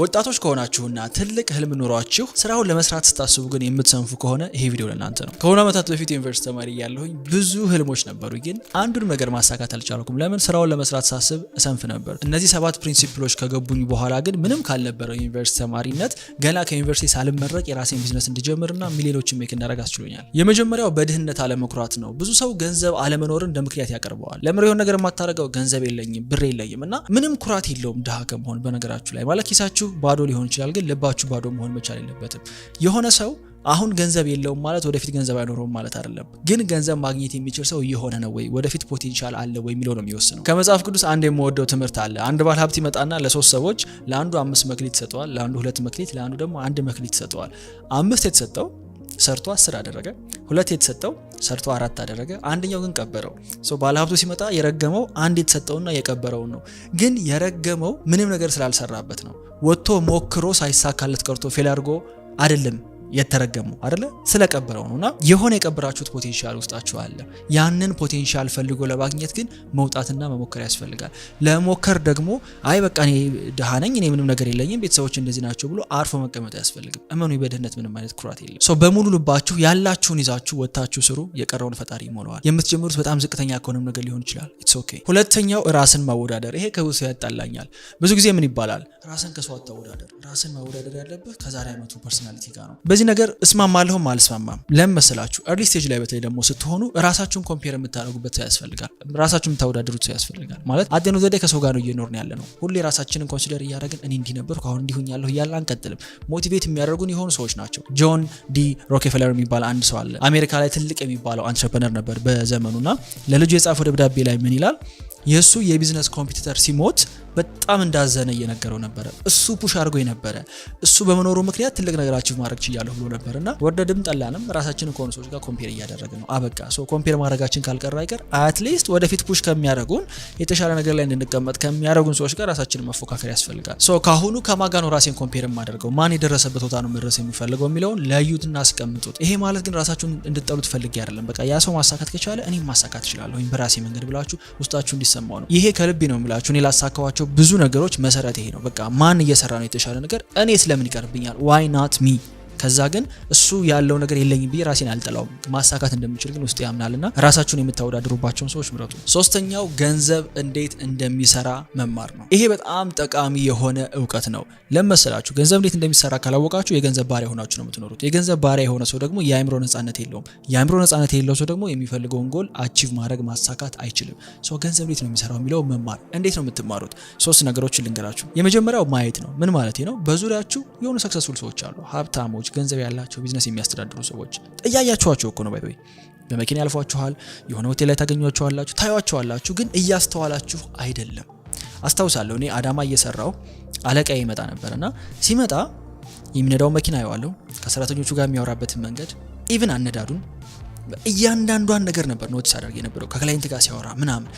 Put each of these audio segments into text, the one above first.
ወጣቶች ከሆናችሁና ትልቅ ህልም ኖሯችሁ ስራውን ለመስራት ስታስቡ ግን የምትሰንፉ ከሆነ ይሄ ቪዲዮ ለእናንተ ነው። ከሆኑ ዓመታት በፊት ዩኒቨርሲቲ ተማሪ እያለሁኝ ብዙ ህልሞች ነበሩ፣ ግን አንዱን ነገር ማሳካት አልቻልኩም። ለምን? ስራውን ለመስራት ሳስብ እሰንፍ ነበር። እነዚህ ሰባት principle ኦች ከገቡኝ በኋላ ግን ምንም ካልነበረው ዩኒቨርሲቲ ተማሪነት ገና ከዩኒቨርሲቲ ሳልመረቅ የራሴን ቢዝነስ እንድጀምርና ሚሊዮኖችን make እንዳደርግ አስችሎኛል። የመጀመሪያው በድህነት አለመኩራት ነው። ብዙ ሰው ገንዘብ አለመኖርን እንደ ምክንያት ያቀርበዋል። ለምን የሆነ ነገር የማታደርገው? ገንዘብ የለኝም፣ ብር የለኝም እና ምንም ኩራት የለውም ድሃ ከመሆን። በነገራችሁ ላይ ማለት ኪሳችሁ ባዶ ሊሆን ይችላል፣ ግን ልባችሁ ባዶ መሆን መቻል የለበትም። የሆነ ሰው አሁን ገንዘብ የለውም ማለት ወደፊት ገንዘብ አይኖረውም ማለት አይደለም። ግን ገንዘብ ማግኘት የሚችል ሰው እየሆነ ነው ወይ፣ ወደፊት potential አለ ወይ የሚለው ነው የሚወስነው። ከመጽሐፍ ቅዱስ አንድ የምወደው ትምህርት አለ። አንድ ባለ ሀብት ይመጣና ለሶስት ሰዎች ለአንዱ 5 መክሊት ይሰጠዋል፣ ለአንዱ 2 መክሊት፣ ለአንዱ ደግሞ 1 መክሊት ይሰጠዋል። 5 የተሰጠው ሰርቶ 10 አደረገ፣ 2 የተሰጠው ሰርቶ 4 አደረገ፣ አንደኛው ግን ቀበረው። ባለሀብቱ ሲመጣ የረገመው 1 የተሰጠውና የቀበረውን ነው። ግን የረገመው ምንም ነገር ስላልሰራበት ነው። ወጥቶ ሞክሮ ሳይሳካለት ቀርቶ fail አድርጎ አይደለም የተረገመው አይደለ፣ ስለቀበረው ነውና የሆነ የቀበራችሁት potential ውስጣችሁ አለ። ያንን potential ፈልጎ ለማግኘት ግን መውጣትና መሞከር ያስፈልጋል። ለመሞከር ደግሞ አይ በቃ እኔ ድሃ ነኝ፣ እኔ ምንም ነገር የለኝም፣ ቤተሰቦች እንደዚህ ናቸው ብሎ አርፎ መቀመጥ አያስፈልግም። እመኑ፣ በድህነት ምንም አይነት ኩራት የለም። So በሙሉ ልባችሁ ያላችሁን ይዛችሁ ወጥታችሁ ስሩ፣ የቀረውን ፈጣሪ ይሞላዋል። የምትጀምሩት በጣም ዝቅተኛ ከሆነም ነገር ሊሆን ይችላል። It's okay። ሁለተኛው ራስን ማወዳደር። ይሄ ከብዙ ሰው ያጣላኛል። ብዙ ጊዜ ምን ይባላል? ራስን ከሰው አታወዳደር። ራስን ማወዳደር ያለብህ ከዛሬ ዓመቱ personality ጋር ነው። በዚህ ነገር እስማማለሁም አልስማማም። ለምን መሰላችሁ? Early stage ላይ በተለይ ደግሞ ስትሆኑ ራሳችሁን compare የምታደርጉበት ሰው ያስፈልጋል። ራሳችሁን የምታወዳድሩት ሰው ያስፈልጋል። ማለት at the end of the day ከሰው ጋር ነው እየኖርን ያለ ነው። ሁሌ ራሳችንን consider እያደረግን እኔ እንዲህ ነበርኩ አሁን እንዲህ ሆኛለሁ እያልን አንቀጥልም። Motivate የሚያደርጉን የሆኑ ሰዎች ናቸው። ጆን ዲ ሮኬፌለር የሚባል አንድ ሰው አለ። አሜሪካ ላይ ትልቅ የሚባለው entrepreneur ነበር በዘመኑና ለልጁ የጻፈው ደብዳቤ ላይ ምን ይላል? የእሱ የ business competitor ሲሞት በጣም እንዳዘነ እየነገረው ነበረ። እሱ push አድርጎ የነበረ፣ እሱ በመኖሩ ምክንያት ትልቅ ነገር achieve ማድረግ ችያለሁ ብሎ ነበር እና ወደድንም ጠላንም ራሳችንን ከሆኑ ሰዎች ጋር compare እያደረግን ነው። አበቃ። So compare ማድረጋችን ካልቀረ አይቀር at least ወደፊት push ከሚያደርጉን፣ የተሻለ ነገር ላይ እንድንቀመጥ ከሚያደርጉን ሰዎች ጋር ራሳችንን መፎካከር ያስፈልጋል። So ካሁኑ ከማን ጋር ነው ራሴን compare የማደርገው፣ ማን የደረሰበት ቦታ ነው መድረስ የምፈልገው የሚለውን ለዩትና አስቀምጡት። ይሄ ማለት ግን ራሳችሁን እንድጠሉት ፈልጌ አይደለም። በቃ ያ ሰው ማሳካት ከቻለ እኔም ማሳካት እችላለሁ ወይም በራሴ መንገድ ብላችሁ ውስጣችሁ እንዲሰማው ነው። ይሄ ከልቤ ነው የምላችሁ። እኔ ላሳካኋቸው ብዙ ነገሮች መሰረት ይሄ ነው። በቃ ማን እየሰራ ነው የተሻለ ነገር፣ እኔ ስለምን ይቀርብኛል? Why not me? ከዛ ግን እሱ ያለው ነገር የለኝም ብዬ ራሴን አልጠላውም። ማሳካት እንደምችል ግን ውስጤ ያምናልና ራሳችሁን የምታወዳድሩባቸውን ሰዎች ምረጡ። ሶስተኛው ገንዘብ እንዴት እንደሚሰራ መማር ነው። ይሄ በጣም ጠቃሚ የሆነ እውቀት ነው። ለመሰላችሁ ገንዘብ እንዴት እንደሚሰራ ካላወቃችሁ የገንዘብ ባሪያ ሆናችሁ ነው የምትኖሩት። የገንዘብ ባሪያ የሆነ ሰው ደግሞ የአእምሮ ነጻነት የለውም። የአእምሮ ነጻነት የሌለው ሰው ደግሞ የሚፈልገውን goal achieve ማድረግ ማሳካት አይችልም። So ገንዘብ እንዴት ነው የሚሰራው የሚለው መማር። እንዴት ነው የምትማሩት? ሶስት ነገሮችን ልንገራችሁ። የመጀመሪያው ማየት ነው። ምን ማለት ነው? በዙሪያችሁ የሆኑ successful ሰዎች አሉ፣ ሀብታሞች፣ ገንዘብ ያላቸው፣ ቢዝነስ የሚያስተዳድሩ ሰዎች እያያችኋቸው እኮ ነው። By the way በመኪና ያልፏችኋል፣ የሆነ ሆቴል ላይ ታገኟቸዋላችሁ፣ ታዩዋቸዋላችሁ፣ ግን እያስተዋላችሁ አይደለም። አስታውሳለሁ፣ እኔ አዳማ እየሰራሁ አለቃዬ ይመጣ ነበር እና ሲመጣ የሚነዳው መኪና አየዋለሁ፣ ከሰራተኞቹ ጋር የሚያወራበትን መንገድ፣ even አነዳዱን፣ እያንዳንዷን ነገር ነበር notice አደርግ የነበረው፣ ከ client ጋር ሲያወራ ምናምን።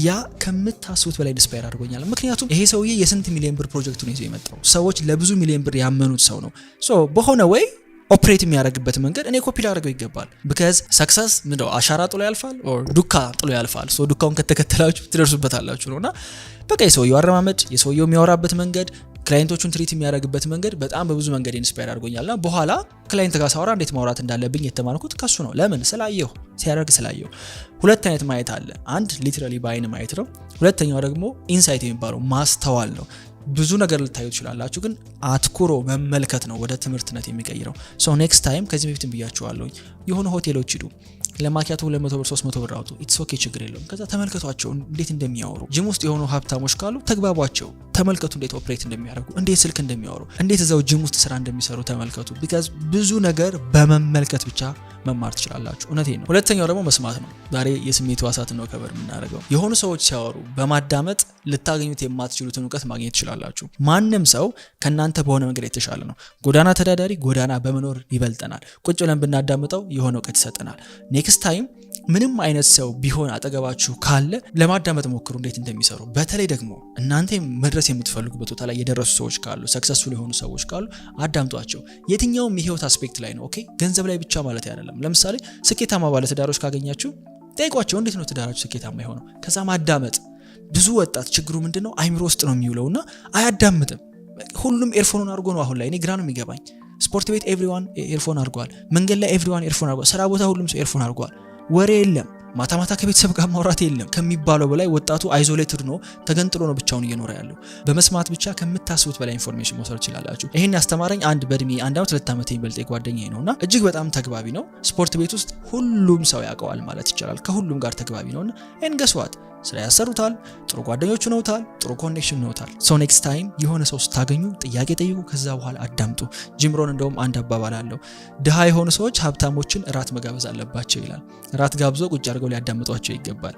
ያ ከምታስቡት በላይ inspire አድርጎኛል። ምክንያቱም ይሄ ሰውዬ የስንት ሚሊዮን ብር ፕሮጀክቱን ይዞ የመጣው፣ ሰዎች ለብዙ ሚሊዮን ብር ያመኑት ሰው ነው። So በሆነ way operate የሚያደርግበት መንገድ እኔ ኮፒ ላደርገው ይገባል። Because success ምንድነው? አሻራ ጥሎ ያልፋል or ዱካ ጥሎ ያልፋል። So ዱካውን ከተከተላችሁ ትደርሱበታላችሁ ነው እና በቃ የሰውየው አረማመድ፣ የሰውየው የሚያወራበት መንገድ፣ client ኦቹን treat የሚያደርግበት መንገድ በጣም በብዙ መንገድ inspire አድርጎኛል እና በኋላ client ጋር ሳወራ እንዴት ማውራት እንዳለብኝ የተማርኩት ከሱ ነው። ለምን? ስላየሁ፣ ሲያደርግ ስላየሁ። ሁለት አይነት ማየት አለ። አንድ literally በአይን ማየት ነው። ሁለተኛው ደግሞ insight የሚባለው ማስተዋል ነው። ብዙ ነገር ልታዩ ትችላላችሁ፣ ግን አትኩሮ መመልከት ነው ወደ ትምህርትነት የሚቀይረው። So next time፣ ከዚህ በፊትም ብያችኋለሁኝ፣ የሆኑ ሆቴሎች ሂዱ። ለማኪያቶ 200 ብር፣ 300 ብር አውጡ። It's okay፣ ችግር የለውም። ከዛ ተመልከቷቸው እንዴት እንደሚያወሩ። ጂም ውስጥ የሆኑ ሀብታሞች ካሉ ተግባቧቸው፣ ተመልከቱ እንዴት operate እንደሚያደርጉ፣ እንዴት ስልክ እንደሚያወሩ፣ እንዴት እዛው ጂም ውስጥ ስራ እንደሚሰሩ ተመልከቱ። Because ብዙ ነገር በመመልከት ብቻ መማር ትችላላችሁ። እውነቴን ነው። ሁለተኛው ደግሞ መስማት ነው። ዛሬ የስሜት ሕዋሳትን ነው cover የምናደርገው። የሆኑ ሰዎች ሲያወሩ በማዳመጥ ልታገኙት የማትችሉትን እውቀት ማግኘት ትችላላችሁ። ማንም ሰው ከእናንተ በሆነ መንገድ የተሻለ ነው። ጎዳና ተዳዳሪ ጎዳና በመኖር ይበልጠናል። ቁጭ ብለን ብናዳምጠው የሆነ እውቀት ይሰጠናል። Next time ምንም አይነት ሰው ቢሆን አጠገባችሁ ካለ ለማዳመጥ ሞክሩ፣ እንዴት እንደሚሰሩ። በተለይ ደግሞ እናንተ መድረስ የምትፈልጉበት ቦታ ላይ የደረሱ ሰዎች ካሉ፣ successful የሆኑ ሰዎች ካሉ አዳምጧቸው። የትኛውም የህይወት aspect ላይ ነው። Okay፣ ገንዘብ ላይ ብቻ ማለት አይደለም። ለምሳሌ ስኬታማ ባለትዳሮች ካገኛችሁ ጠይቋቸው፣ እንዴት ነው ትዳራችሁ ስኬታማ የሆነው? ከዛ ማዳመጥ። ብዙ ወጣት ችግሩ ምንድን ነው? አይምሮ ውስጥ ነው የሚውለው እና አያዳምጥም። ሁሉም earphone ኑን አድርጎ ነው አሁን ላይ። እኔ ግራ ነው የሚገባኝ። ስፖርት ቤት everyone earphone አድርጓል። መንገድ ላይ everyone earphone አድርጓል። ስራ ቦታ ሁሉም ሰው earphone አድርጓል። ወሬ የለም። ማታ ማታ ከቤተሰብ ጋር ማውራት የለም ከሚባለው በላይ ወጣቱ isolated ነው፣ ተገንጥሎ ነው ብቻውን እየኖረ ያለው። በመስማት ብቻ ከምታስቡት በላይ information መውሰድ ትችላላችሁ። ይሄን ያስተማረኝ አንድ በእድሜ 1 ዓመት 2 ዓመት የሚበልጥ ጓደኛዬ ነው እና እጅግ በጣም ተግባቢ ነው። ስፖርት ቤት ውስጥ ሁሉም ሰው ያውቀዋል ማለት ይቻላል። ከሁሉም ጋር ተግባቢ ነው እና and guess what፣ ስራ ያሰሩታል፣ ጥሩ ጓደኞቹ ነውታል፣ ጥሩ connection ነውታል። So next time የሆነ ሰው ስታገኙ ጥያቄ ጠይቁ፣ ከዛ በኋላ አዳምጡ። ጂም ሮን እንደውም አንድ አባባል አለው፣ ድሃ የሆኑ ሰዎች ሀብታሞችን እራት መጋበዝ አለባቸው ይላል። እራት ጋብዞ ቁጭ አድርገው ሊያዳምጧቸው ይገባል።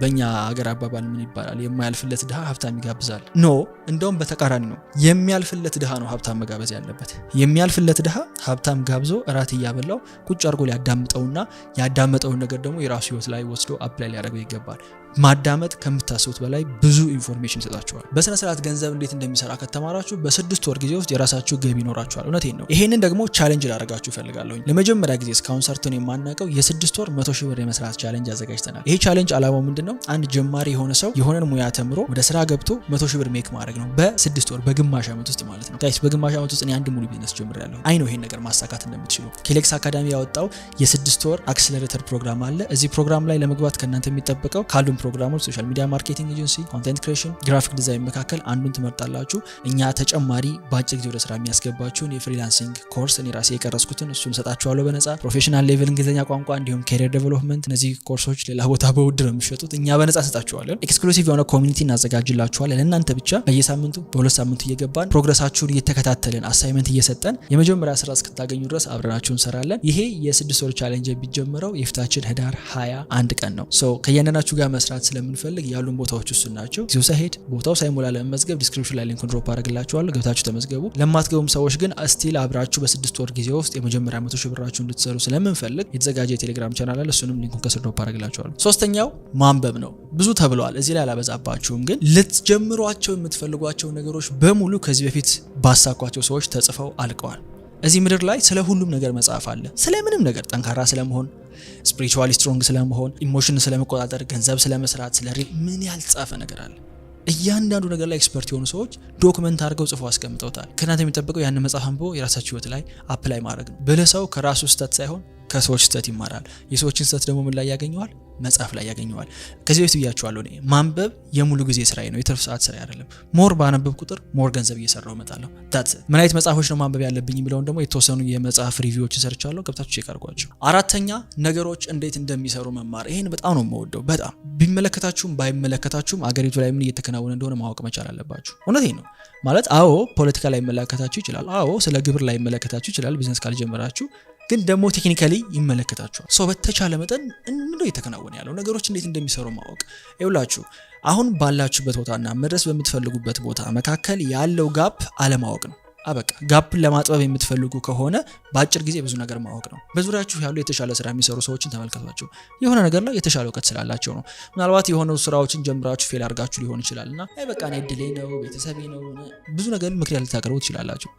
በእኛ ሀገር አባባል ምን ይባላል? የማያልፍለት ድሃ ሀብታም ይጋብዛል። No፣ እንደውም በተቃራኒ ነው። የሚያልፍለት ድሃ ነው ሀብታም መጋበዝ ያለበት። የሚያልፍለት ድሃ ሀብታም ጋብዞ እራት እያበላው ቁጭ አድርጎ ሊያዳምጠውና ያዳመጠውን ነገር ደግሞ የራሱ ህይወት ላይ ወስዶ apply ሊያደርገው ይገባል። ማዳመጥ ከምታስቡት በላይ ብዙ information ይሰጣችኋል። በስነ ስርዓት ገንዘብ እንዴት እንደሚሰራ ከተማራችሁ በ6 ወር ጊዜ ውስጥ የራሳችሁ ገቢ ይኖራችኋል። እውነቴን ነው። ይሄንን ደግሞ challenge ላደርጋችሁ እፈልጋለሁ። ለመጀመሪያ ጊዜ እስካሁን ሰርተን የማናውቀው የ6 ወር 100,000 ብር የመስራት challenge አዘጋጅተናል። ይሄ challenge አላማው ምንድን ነው? አንድ ጀማሪ የሆነ ሰው የሆነን ሙያ ተምሮ ወደ ስራ ገብቶ 100,000 ብር make ማድረግ ነው በ6 ወር፣ በግማሽ ዓመት ውስጥ ማለት ነው። Guys፣ በግማሽ ዓመት ውስጥ እኔ አንድ ሙሉ ቢዝነስ ጀምሬያለሁ። I know ይሄን ነገር ማሳካት እንደምትችሉ። ኬሌክስ አካዳሚ ያወጣው የ6 ወር accelerator ፕሮግራም አለ። እዚህ ፕሮግራም ላይ ለመግባት ከእናንተ የሚጠበቀው ካሉን ፕሮግራሞች social media marketing agency፣ content creation፣ graphic design መካከል አንዱን ትመርጣላችሁ። እኛ ተጨማሪ በአጭር ጊዜ ወደ ስራ የሚያስገባችሁን የ freelancing course እኔ ራሴ የቀረጽኩትን እሱን እሰጣችኋለሁ በነጻ። Professional level እንግሊዝኛ ቋንቋ እንዲሁም career development። እነዚህ ኮርሶች ሌላ ቦታ በውድ ነው የሚሸጡት፣ እኛ በነጻ እንሰጣችኋለን። Exclusive የሆነ community እናዘጋጅላችኋለን ለእናንተ ብቻ። በየሳምንቱ በ2 ሳምንቱ እየገባን progress ኣችሁን እየተከታተልን assignment እየሰጠን የመጀመሪያ ስራ እስክታገኙ ድረስ አብረናችሁ እንሰራለን። ይሄ የ6 ወር challenge የሚጀምረው የፊታችን ህዳር 21 ቀን ነው። So ከእያንዳንዳችሁ ጋር መስራት ስለምንፈልግ ያሉን ቦታዎች ውስን ናቸው። ጊዜው ሳይሄድ ቦታው ሳይሞላ ለመመዝገብ description ላይ link ኡን drop አደርግላችኋለሁ። ገብታችሁ ተመዝገቡ። ለማትገቡም ሰዎች ግን still አብራችሁ በ6 ወር ጊዜ ውስጥ የመጀመሪያ 100,000 ብራችሁ እንድትሰሩ ስለምንፈልግ የተዘጋጀ የቴሌግራም ቻናል አለ። እሱንም link ኡን ከስር drop አደርግላችኋለሁ። ሶስተኛው ማንበብ ነው። ብዙ ተብለዋል፣ እዚህ ላይ አላበዛባችሁም። ግን ልትጀምሯቸው የምትፈልጓቸው ነገሮች በሙሉ ከዚህ በፊት ባሳኳቸው ሰዎች ተጽፈው አልቀዋል። እዚህ ምድር ላይ ስለ ሁሉም ነገር መጽሐፍ አለ። ስለ ምንም ነገር፣ ጠንካራ ስለመሆን፣ spiritually strong ስለመሆን፣ emotion ስለመቆጣጠር፣ ገንዘብ ስለመስራት፣ ስለ real ምን ያልተጻፈ ነገር አለ? እያንዳንዱ ነገር ላይ expert የሆኑ ሰዎች document አድርገው ጽፎ አስቀምጠውታል። ከእናንተ የሚጠበቀው ያን መጽሐፍ አንብቦ የራሳችሁ ህይወት ላይ apply ማድረግ ነው። ብልህ ሰው ከራሱ ስህተት ሳይሆን ከሰዎች ስህተት ይማራል። የሰዎችን ስህተት ደግሞ ምን ላይ ያገኘዋል? መጽሐፍ ላይ ያገኘዋል። ከዚህ በፊት ብያችኋለሁ። እኔ ማንበብ የሙሉ ጊዜ ስራዬ ነው፣ የትርፍ ሰዓት ስራዬ አይደለም። More ባነበብኩ ቁጥር more ገንዘብ እየሰራሁ እመጣለሁ። That's it። ምን አይነት መጽሐፎች ነው ማንበብ ያለብኝ የሚለውን ደግሞ የተወሰኑ የመጽሐፍ review ዎችን ሰርቻለሁ። ገብታችሁ check አድርጓቸው። አራተኛ ነገሮች እንዴት እንደሚሰሩ መማር። ይሄን በጣም ነው የምወደው። በጣም ቢመለከታችሁም ባይመለከታችሁም አገሪቱ ላይ ምን እየተከናወነ እንደሆነ ማወቅ መቻል አለባችሁ። እውነቴን ነው። ማለት አዎ ፖለቲካ ላይመለከታችሁ ይችላል። አዎ ስለ ግብር ላይመለከታችሁ ይችላል ቢዝነስ ካልጀመራችሁ፣ ግን ደግሞ technically ይመለከታችኋል። So በተቻለ መጠን ምንድነው እየተከናወነ ያለው፣ ነገሮች እንዴት እንደሚሰሩ ማወቅ። ይውላችሁ አሁን ባላችሁበት ቦታና መድረስ በምትፈልጉበት ቦታ መካከል ያለው gap አለማወቅ ነው። አበቃ። Gap ን ለማጥበብ የምትፈልጉ ከሆነ በአጭር ጊዜ ብዙ ነገር ማወቅ ነው። በዙሪያችሁ ያሉ የተሻለ ስራ የሚሰሩ ሰዎችን ተመልከቷቸው። የሆነ ነገር ላይ የተሻለ እውቀት ስላላቸው ነው። ምናልባት የሆነ ስራዎችን ጀምራችሁ fail አድርጋችሁ ሊሆን ይችላል እና አይ በቃ እኔ እድሌ ነው፣ ቤተሰቤ ነው፣ ብዙ ነገር ምክንያት ልታቀርቡ ትችላላችሁ።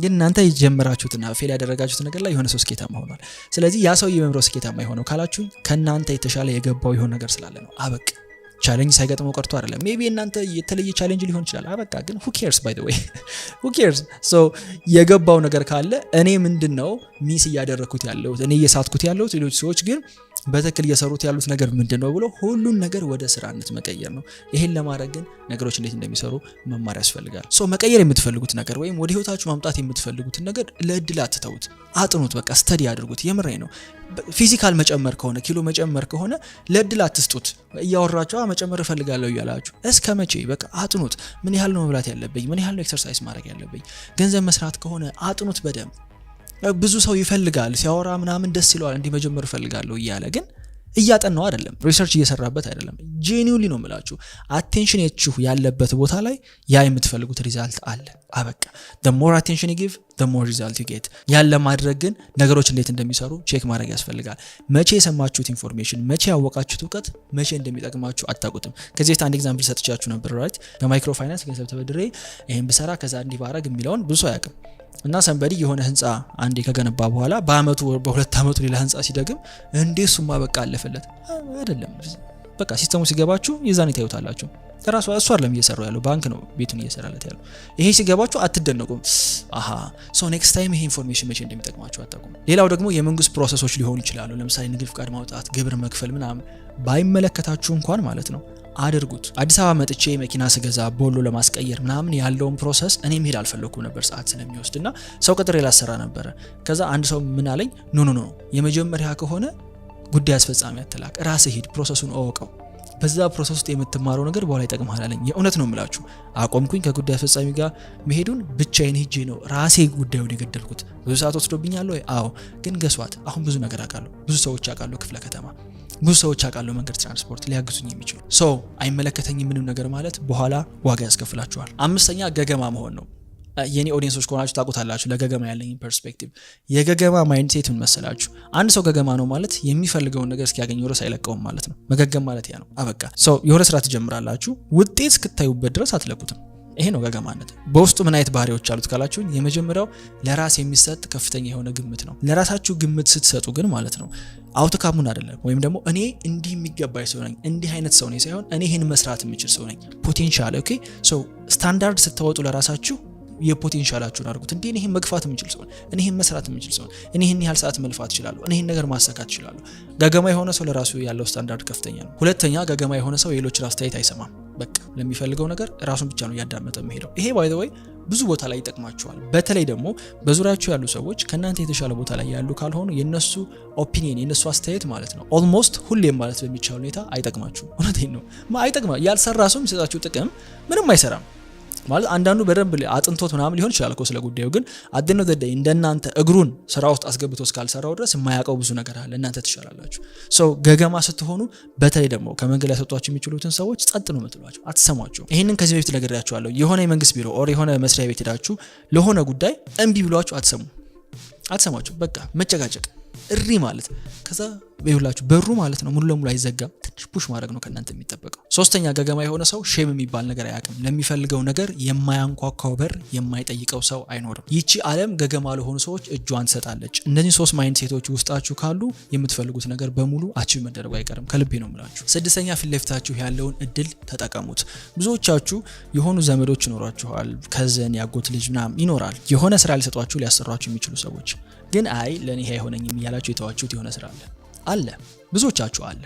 ግን እናንተ የጀመራችሁትና fail ያደረጋችሁት ነገር ላይ የሆነ ሰው ስኬታማ ሆኗል። ስለዚህ ያ ሰው የመምረው ስኬታማ የሆነው ካላችሁ ከእናንተ የተሻለ የገባው የሆነ ነገር ስላለ ነው። አበቃ። Challenge ሳይገጥመው ቀርቶ አይደለም። Maybe እናንተ የተለየ challenge ሊሆን ይችላል። አበቃ። ግን who cares, by the way, who cares? So የገባው ነገር ካለ እኔ ምንድን ነው miss እያደረግኩት ያለሁት፣ እኔ እየሳትኩት ያለሁት፣ ሌሎች ሰዎች ግን በትክክል እየሰሩት ያሉት ነገር ምንድን ነው ብሎ ሁሉን ነገር ወደ ስራነት መቀየር ነው። ይሄን ለማድረግ ግን ነገሮች እንዴት እንደሚሰሩ መማር ያስፈልጋል። So መቀየር የምትፈልጉት ነገር ወይም ወደ ህይወታችሁ ማምጣት የምትፈልጉትን ነገር ለእድል አትተዉት፣ አጥኑት። በቃ study አድርጉት። የምሬ ነው። Physical መጨመር ከሆነ፣ ኪሎ መጨመር ከሆነ ለእድል አትስጡት። እያወራችሁ መጨመር እፈልጋለሁ እያላችሁ እስከ መቼ? በቃ አጥኑት። ምን ያህል ነው መብላት ያለብኝ? ምን ያህል ነው exercise ማድረግ ያለብኝ? ገንዘብ መስራት ከሆነ አጥኑት በደንብ። ብዙ ሰው ይፈልጋል፣ ሲያወራ ምናምን ደስ ይለዋል፣ እንዲህ መጀመር እፈልጋለሁ እያለ ግን እያጠናው አይደለም፣ research እየሰራበት አይደለም። Genuinely ነው የምላችሁ፣ attention ኣችሁ ያለበት ቦታ ላይ ያ የምትፈልጉት result አለ። አበቃ። The more attention you give, the more result you get። ያን ለማድረግ ግን ነገሮች እንዴት እንደሚሰሩ check ማድረግ ያስፈልጋል። መቼ የሰማችሁት information፣ መቼ ያወቃችሁት እውቀት መቼ እንደሚጠቅማችሁ አታውቁትም። ከዚህ በፊት አንድ example ሰጥቻችሁ ነበር፣ right? በ microfinance ገንዘብ ተበድሬ ይህን ብሰራ ከዛ እንዲህ ባረግ የሚለውን ብዙ ሰው አያውቅም። እና somebody የሆነ ህንፃ አንዴ ከገነባ በኋላ በአመቱ በ2 አመቱ ሌላ ህንፃ ሲደግም እንዴ እሱማ በቃ አለፈለት አይደለም። በቃ system ኡ ሲገባችሁ የዛኔ ታዩታላችሁ። ራሱ እሱ አይደለም እየሰራው ያለው፣ ባንክ ነው ቤቱን እየሰራለት ያለው። ይሄ ሲገባችሁ አትደነቁም። አሃ፣ so next time ይሄ information መቼ እንደሚጠቅማችሁ አታውቁም። ሌላው ደግሞ የመንግስት process ኦች ሊሆኑ ይችላሉ። ለምሳሌ ንግድ ፍቃድ ማውጣት፣ ግብር መክፈል ምናምን ባይመለከታችሁ እንኳን ማለት ነው አድርጉት። አዲስ አበባ መጥቼ መኪና ስገዛ ቦሎ ለማስቀየር ምናምን ያለውን process እኔ መሄድ አልፈለኩም ነበር፣ ሰዓት ስለሚወስድ፣ እና ሰው ቀጥሬ ላሰራ ነበረ። ከዛ አንድ ሰው ምን አለኝ? "No, no, no፣ የመጀመሪያ ከሆነ ጉዳይ አስፈጻሚ አትላክ፣ ራስህ ሂድ፣ process ኡን እወቀው። በዛ process ውስጥ የምትማረው ነገር በኋላ ይጠቅምሃል" አለኝ። የእውነት ነው የምላችሁ። አቆምኩኝ ከጉዳይ አስፈጻሚ ጋር መሄዱን። ብቻዬን ሂጄ ነው ራሴ ጉዳዩን የገደልኩት። ብዙ ሰዓት ወስዶብኛል ወይ? አዎ። ግን guess what? አሁን ብዙ ነገር አውቃለሁ። ብዙ ሰዎች አውቃለሁ፣ ክፍለ ከተማ ብዙ ሰዎች አውቃለሁ፣ መንገድ ትራንስፖርት ሊያግዙኝ የሚችሉ። So አይመለከተኝም ምንም ነገር ማለት በኋላ ዋጋ ያስከፍላችኋል። አምስተኛ ገገማ መሆን ነው። የኔ audience ኦች ከሆናችሁ ታውቁታላችሁ ለገገማ ያለኝ perspective። የገገማ mindset ምን መሰላችሁ? አንድ ሰው ገገማ ነው ማለት የሚፈልገውን ነገር እስኪያገኘው ድረስ አይለቀውም ማለት ነው። መገገም ማለት ያ ነው። አበቃ። So የሆነ ስራ ትጀምራላችሁ፣ ውጤት እስክታዩበት ድረስ አትለቁትም። ይሄ ነው ገገማነት። በውስጡ ምን አይነት ባህሪዎች አሉት ካላችሁ፣ የመጀመሪያው ለራስ የሚሰጥ ከፍተኛ የሆነ ግምት ነው። ለራሳችሁ ግምት ስትሰጡ ግን ማለት ነው outcome ኡን አይደለም፣ ወይም ደግሞ እኔ እንዲህ የሚገባኝ ሰው ነኝ፣ እንዲህ አይነት ሰው ነኝ ሳይሆን እኔ ይህን መስራት የምችል ሰው ነኝ። Potential፣ okay። So standard ስታወጡ ለራሳችሁ የ potential ኣችሁን አድርጉት። እንዲህ እኔ ይህን መግፋት የምችል ሰው፣ እኔ ይህን መስራት የምችል ሰው፣ እኔ ይህን ያህል ሰዓት መልፋት እችላለሁ፣ እኔ ይህን ነገር ማሳካት እችላለሁ። ገገማ የሆነ ሰው ለራሱ ያለው ስታንዳርድ ከፍተኛ ነው። ሁለተኛ፣ ገገማ የሆነ ሰው የሌሎችን አስተያየት አይሰማም። በቃ ለሚፈልገው ነገር ራሱን ብቻ ነው እያዳመጠ የሚሄደው። ይሄ by the way ብዙ ቦታ ላይ ይጠቅማችኋል። በተለይ ደግሞ በዙሪያችሁ ያሉ ሰዎች ከእናንተ የተሻለ ቦታ ላይ ያሉ ካልሆኑ የነሱ opinion፣ የነሱ አስተያየት ማለት ነው almost ሁሌም ማለት በሚቻል ሁኔታ አይጠቅማችሁም። እውነቴን ነው፣ አይጠቅማ። ያልሰራ ሰው የሚሰጣችሁ ጥቅም ምንም አይሰራም። ማለት አንዳንዱ በደንብ አጥንቶት ምናምን ሊሆን ይችላል እኮ ስለ ጉዳዩ፣ ግን at the end of the day እንደናንተ እግሩን ስራ ውስጥ አስገብቶ እስካልሰራው ድረስ የማያውቀው ብዙ ነገር አለ። እናንተ ትሻላላችሁ። So ገገማ ስትሆኑ በተለይ ደግሞ ከመንገድ ሊያስወጧችሁ የሚችሉትን ሰዎች ጸጥ ነው የምትሏቸው፣ አትሰሟቸው። ይህንን ከዚህ በፊት ነግሬያችኋለሁ። የሆነ የመንግስት ቢሮ or የሆነ መስሪያ ቤት ሄዳችሁ ለሆነ ጉዳይ እምቢ ብሏችሁ አትሰሙ፣ አትሰሟቸው። በቃ መጨቃጨቅ፣ እሪ ማለት። ከዛ ይሁላችሁ በሩ ማለት ነው ሙሉ ለሙሉ አይዘጋም። ትንሽ push ማድረግ ነው ከእናንተ የሚጠበቀው። ሶስተኛ፣ ገገማ የሆነ ሰው shame የሚባል ነገር አያውቅም። ለሚፈልገው ነገር የማያንኳኳው በር፣ የማይጠይቀው ሰው አይኖርም። ይቺ ዓለም ገገማ ለሆኑ ሰዎች እጇን ትሰጣለች። እነዚህ ሶስት mindset ኦች ውስጣችሁ ካሉ የምትፈልጉት ነገር በሙሉ achieve መደረጉ አይቀርም። ከልቤ ነው የምላችሁ። ስድስተኛ፣ ፊት ለፊታችሁ ያለውን እድል ተጠቀሙት። ብዙዎቻችሁ የሆኑ ዘመዶች ይኖሯችኋል፣ cousin፣ ያጎት ልጅ ምናምን ይኖራል። የሆነ ስራ ሊሰጧችሁ፣ ሊያሰሯችሁ የሚችሉ ሰዎች፣ ግን አይ ለእኔ ይሄ አይሆነኝም እያላችሁ የተዋችሁት የሆነ ስራ አለ፣ ብዙዎቻችሁ አለ።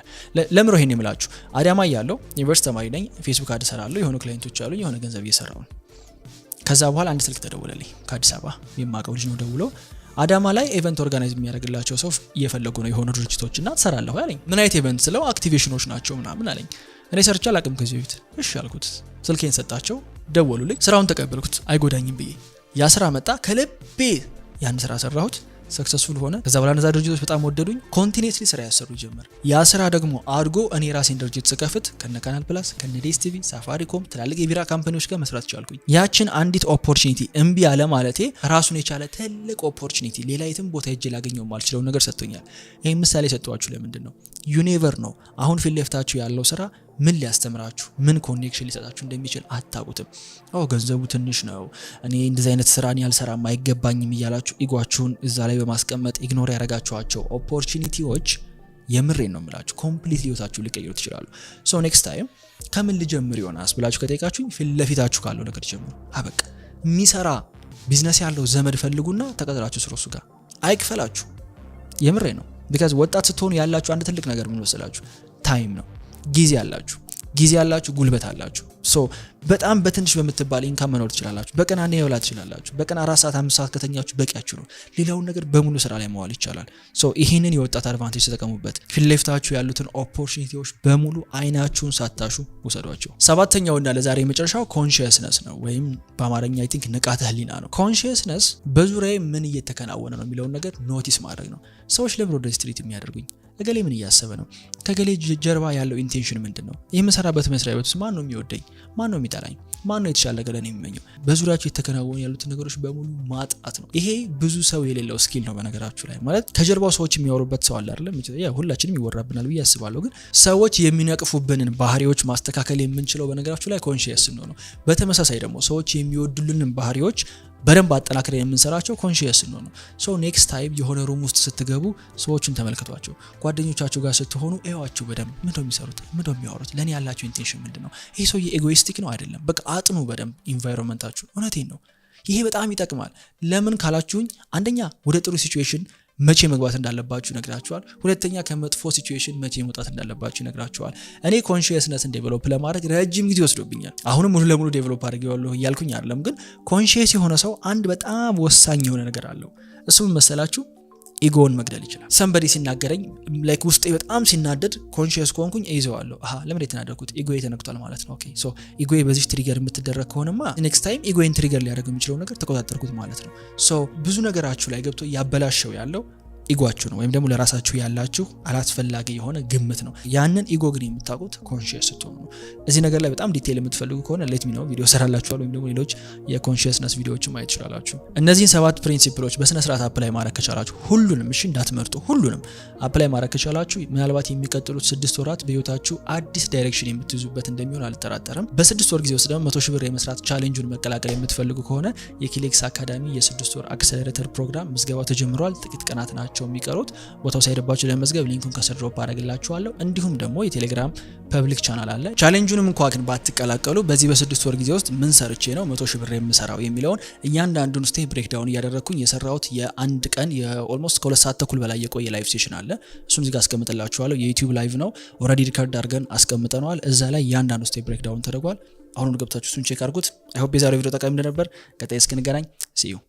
ለምሮ ይሄን የምላችሁ፣ አዳማ እያለሁ ዩኒቨርሲቲ ተማሪ ነኝ። Facebook ad እሰራለሁ። የሆኑ client ኦች አሉኝ። የሆነ ገንዘብ እየሰራሁ ነው። ከዛ በኋላ አንድ ስልክ ተደወለልኝ። ከአዲስ አበባ የማውቀው ልጅ ነው። ደውሎ አዳማ ላይ event organize የሚያደርግላቸው ሰው እየፈለጉ ነው የሆኑ ድርጅቶች እና ትሰራለህ አለኝ። ምን አይነት event ስለው activation ኦች ናቸው ምናምን አለኝ። እኔ ሰርቼ አላውቅም ከዚህ በፊት። እሺ አልኩት። ስልኬን ሰጣቸው፣ ደወሉልኝ። ስራውን ተቀበልኩት አይጎዳኝም ብዬ። ያ ስራ መጣ። ከልቤ ያን ስራ ሰራሁት። Successful ሆነ። ከዛ በኋላ እነዛ ድርጅቶች በጣም ወደዱኝ። Continuously ስራ ያሰሩ ጀመር። ያ ስራ ደግሞ አድጎ እኔ ራሴን ድርጅት ስከፍት ከነ ካናል ፕላስ፣ ከነ ዲኤስቲቪ፣ ሳፋሪኮም፣ ትላልቅ የቢራ company ዎች ጋር መስራት ቻልኩኝ። ያችን አንዲት opportunity እምቢ አለ ማለቴ ራሱን የቻለ ትልቅ opportunity፣ ሌላ የትም ቦታ ሄጄ ላገኘው የማልችለውን ነገር ሰጥቶኛል። ይህ ምሳሌ የሰጠኋችሁ ለምንድን ነው? You never know። አሁን ፊት ለፊታችሁ ያለው ስራ ምን ሊያስተምራችሁ፣ ምን connection ሊሰጣችሁ እንደሚችል አታውቁትም። ኦ ገንዘቡ ትንሽ ነው፣ እኔ እንደዚህ አይነት ስራ እኔ አልሰራም፣ አይገባኝም እያላችሁ ego ኣችሁን እዛ ላይ በማስቀመጥ ignore ያደረጋችኋቸው opportunity ዎች፣ የምሬን ነው የምላችሁ፣ complete ህይወታችሁ ሊቀይሩ ይችላሉ። So next time ከምን ልጀምር ዮናስ ብላችሁ ከጠየቃችሁኝ ፊት ለፊታችሁ ካለው ነገር ጀምሩ። አበቃ። የሚሰራ ቢዝነስ ያለው ዘመድ ፈልጉና ተቀጥራችሁ ስሩ እሱ ጋር፣ አይክፈላችሁ። የምሬ ነው። Because ወጣት ስትሆኑ ያላችሁ አንድ ትልቅ ነገር ምን መሰላችሁ? Time ነው። ጊዜ አላችሁ፣ ጊዜ አላችሁ፣ ጉልበት አላችሁ። So በጣም በትንሽ በምትባል income መኖር ትችላላችሁ። በቀን አንዴ መብላት ትችላላችሁ። በቀን 4 ሰዓት፣ 5 ሰዓት ከተኛችሁ በቂያችሁ ነው። ሌላውን ነገር በሙሉ ስራ ላይ መዋል ይቻላል። So ይህንን የወጣት advantage ተጠቀሙበት። ፊት ለፊታችሁ ያሉትን opportunity ዎች በሙሉ አይናችሁን ሳታሹ ውሰዷቸው። ሰባተኛውና ለዛሬ የመጨረሻው consciousness ነው፣ ወይም በአማርኛ I think ንቃተ ህሊና ነው። Consciousness በዙሪያዬ ምን እየተከናወነ ነው የሚለውን ነገር notice ማድረግ ነው። ሰዎች ለምን ወደዚህ treat የሚያደርጉኝ? እገሌ ምን እያሰበ ነው? ከገሌ ጀርባ ያለው intention ምንድን ነው? የምሰራበት መስሪያ ቤት ውስጥ ማን ነው የሚወደኝ? ማን ነው የሚጠላኝ? ማን ነው የተሻለ ነገር ለእኔ የሚመኘው? በዙሪያችሁ የተከናወኑ ያሉትን ነገሮች በሙሉ ማጥናት ነው። ይሄ ብዙ ሰው የሌለው skill ነው በነገራችሁ ላይ። ማለት ከጀርባው ሰዎች የሚያወሩበት ሰው አለ አይደለም? ሁላችንም ይወራብናል ብዬ አስባለሁ። ግን ሰዎች የሚነቅፉብንን ባህሪዎች ማስተካከል የምንችለው በነገራችሁ ላይ conscious ስንሆን ነው። በተመሳሳይ ደግሞ ሰዎች የሚወዱልንን ባህሪዎች በደንብ አጠናክረን የምንሰራቸው conscious ስንሆን ነው። So next time የሆነ room ውስጥ ስትገቡ ሰዎችን ተመልከቷቸው። ጓደኞቻችሁ ጋር ስትሆኑ እዩዋቸው በደንብ። ምንድን ነው የሚሰሩት? ምንድን ነው የሚያወሩት? ለእኔ ያላቸው intention ምንድን ነው? ይሄ ሰውዬ egoistic ነው አይደለም? በቃ አጥኑ በደንብ environment ኣችሁን። እውነቴን ነው። ይሄ በጣም ይጠቅማል። ለምን ካላችሁኝ፣ አንደኛ ወደ ጥሩ situation መቼ መግባት እንዳለባችሁ ይነግራችኋል። ሁለተኛ ከመጥፎ situation መቼ መውጣት እንዳለባችሁ ይነግራችኋል። እኔ consciousness ን develop ለማድረግ ረጅም ጊዜ ወስዶብኛል። አሁንም ሙሉ ለሙሉ develop አድርጌዋለሁ እያልኩኝ አይደለም፣ ግን conscious የሆነ ሰው አንድ በጣም ወሳኝ የሆነ ነገር አለው። እሱም መሰላችሁ ego ውን መግደል ይችላል። Somebody ሲናገረኝ፣ like ውስጤ በጣም ሲናደድ conscious ከሆንኩኝ እይዘዋለሁ። አሀ፣ ለምን የተናደድኩት? Ego ዬ ተነክቷል ማለት ነው። Okay, so ego ዬ በዚህ trigger የምትደረግ ከሆነማ next time ego ዬን trigger ሊያደርግ የሚችለው ነገር ተቆጣጠርኩት ማለት ነው። So ብዙ ነገራችሁ ላይ ገብቶ እያበላሸው ያለው ego ኣችሁ ነው፣ ወይም ደግሞ ለራሳችሁ ያላችሁ አላስፈላጊ የሆነ ግምት ነው። ያንን ego ግን የምታውቁት conscious ስትሆኑ ነው። እዚህ ነገር ላይ በጣም detail የምትፈልጉ ከሆነ let me know፣ ቪዲዮ ሰራላችኋል፣ ወይም ደግሞ ሌሎች የ consciousness ቪዲዮዎችን ማየት ትችላላችሁ። እነዚህን ሰባት principle ኦች በስነ ስርዓት apply ማድረግ ከቻላችሁ፣ ሁሉንም፣ እሺ እንዳትመርጡ፣ ሁሉንም apply ማድረግ ከቻላችሁ ምናልባት የሚቀጥሉት 6 ወራት በህይወታችሁ አዲስ direction የምትይዙበት እንደሚሆን አልጠራጠርም። በ6 ወር ጊዜ ውስጥ ደግሞ 100,000 ብር የመስራት challenge ኡን መቀላቀል የምትፈልጉ ከሆነ የኪሌክስ አካዳሚ የ6 ወር accelerator ፕሮግራም ምዝገባው ተጀምሯል። ጥቂት ቀናት ናቸው የሚቀሩት። ቦታው ሳይሄድባችሁ ለመመዝገብ link ኡን ከስር drop አደርግላችኋለሁ። እንዲሁም ደግሞ የቴሌግራም public channel አለ። Challenge ኡንም እንኳ ግን ባትቀላቀሉ በዚህ በ6 ወር ጊዜ ውስጥ ምን ሰርቼ ነው 100,000 ብር የምሰራው የሚለውን እያንዳንዱን step breakdown እያደረግኩኝ የሰራሁት የአንድ ቀን የ almost ከ2 ሰዓት ተኩል በላይ የቆየ live session አለ። እሱን እዚጋ አስቀምጥላችኋለሁ። የዩቲዩብ live ነው። Already record አድርገን አስቀምጠነዋል። እዛ ላይ እያንዳንዱ step breakdown ተደርጓል። አሁኑን ገብታችሁ እሱን check አድርጉት። I hope የዛሬው ቪዲዮ ጠቃሚ እንደነበር። ቀጣይ እስክንገናኝ see you.